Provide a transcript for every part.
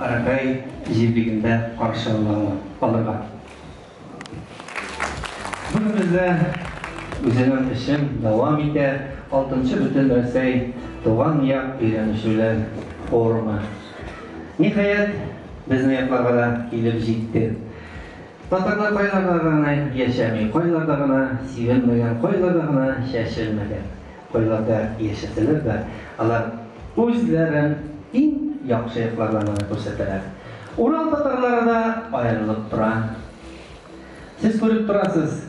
Каракай җирлегендә каршы алырга. Бүген бездә үзенең эшен дәвам итә 6-нчы Бөтенрәсәй Туган як өйрәнешүләр форумы. Ниһаять, безнең якларга да килеп җитте. Татарлар кайларда гына яшәми, кайларда гына сибелмәгән, кайларда гына чәчелмәгән. Кайларда яшәсәләр дә, алар үзләрен иң яхшы яклардан гына күрсәтәләр. Урал татарлары да аерылып тора. Сез күреп торасыз,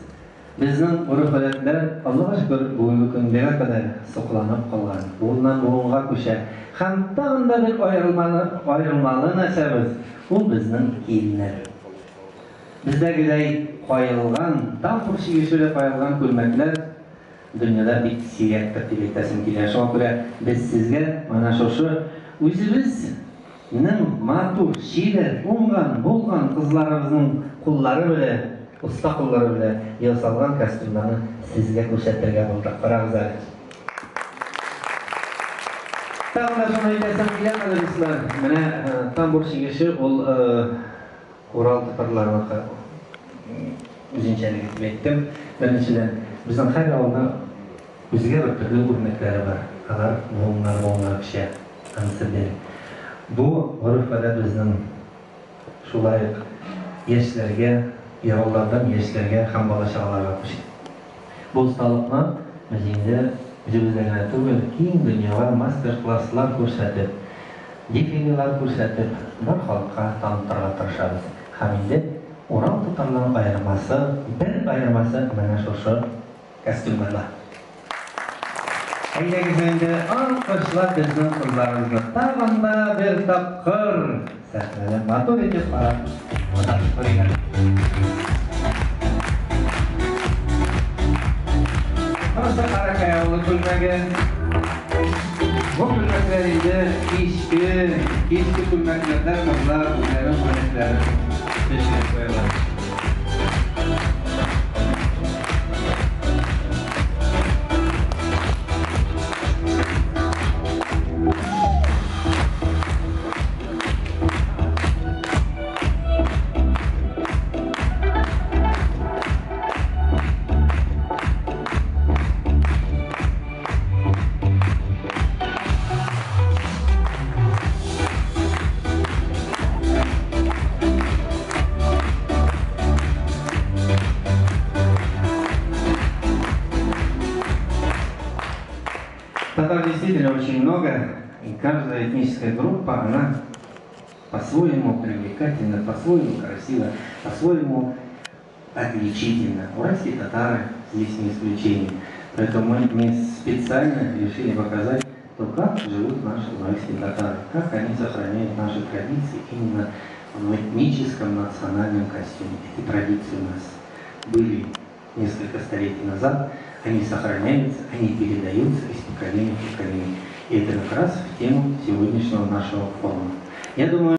безнең гореф-гадәтләр, Аллага шөкер, бүгенге көнгә кадәр сакланып калган, буыннан буынга күчә. Һәм тагын да бер аерылмалы, аерылмалы нәрсәбез, ул безнең киемнәр. Бездәгедәй каелган, тамбур чигешүле каелган күлмәкләр дөньяда бик сирәктер дип әйтәсем килә. Шуңа күрә без сезгә менә шушы үзебезнең матур, чибәр, уңган, булган кызларыбызның куллары белән, оста куллары белән ясалган костюмнарны сезгә күрсәтергә булдык. Карагыз әле. Тагын да шуны әйтәсем килә, кадерле дуслар. Менә тамбур чигеше ул Урал татарларыныкы үзенчәлеге дип әйттем. Беренчедән, безнең һәр авылда үзгә бер төрле үрнәкләре бар. Алар буыннар буынга күчә. Анысы бер. Бу гореф-гадәт безнең шулай ук яшьләргә, авыллардан яшьләргә һәм бала-чагаларга күчә. Бу осталыкны без инде үзебездә генә түгел, киң дөньяга мастер-класслар күрсәтеп, дефилелар күрсәтеп, бар халыкка танытырга тырышабыз. Һәм инде Урал татарларының аермасы, бер аермасы менә шушы костюмнарда. Әйдәгез инде, алкышлап безнең кызларыбызны тагын да бер тапкыр сәхнәдә матур итеп карап озатып куйыйк әле. Монысы Каракай авылы күлмәге. Бу күлмәкләр инде кичке, кичке күлмәкләрдә кызлар үзләренең күлмәкләрен төшереп куялар. Татар действительно очень много, и каждая этническая группа, она по-своему привлекательна, по-своему красива, по-своему отличительна. Уральские татары здесь не исключение. Поэтому мы специально решили показать то, как живут наши уральские татары, как они сохраняют наши традиции именно в этническом национальном костюме. Эти традиции у нас были несколько столетий назад, они сохраняются, они передаются из поколения в поколение. И это как раз в тему сегодняшнего нашего форума. Я думаю,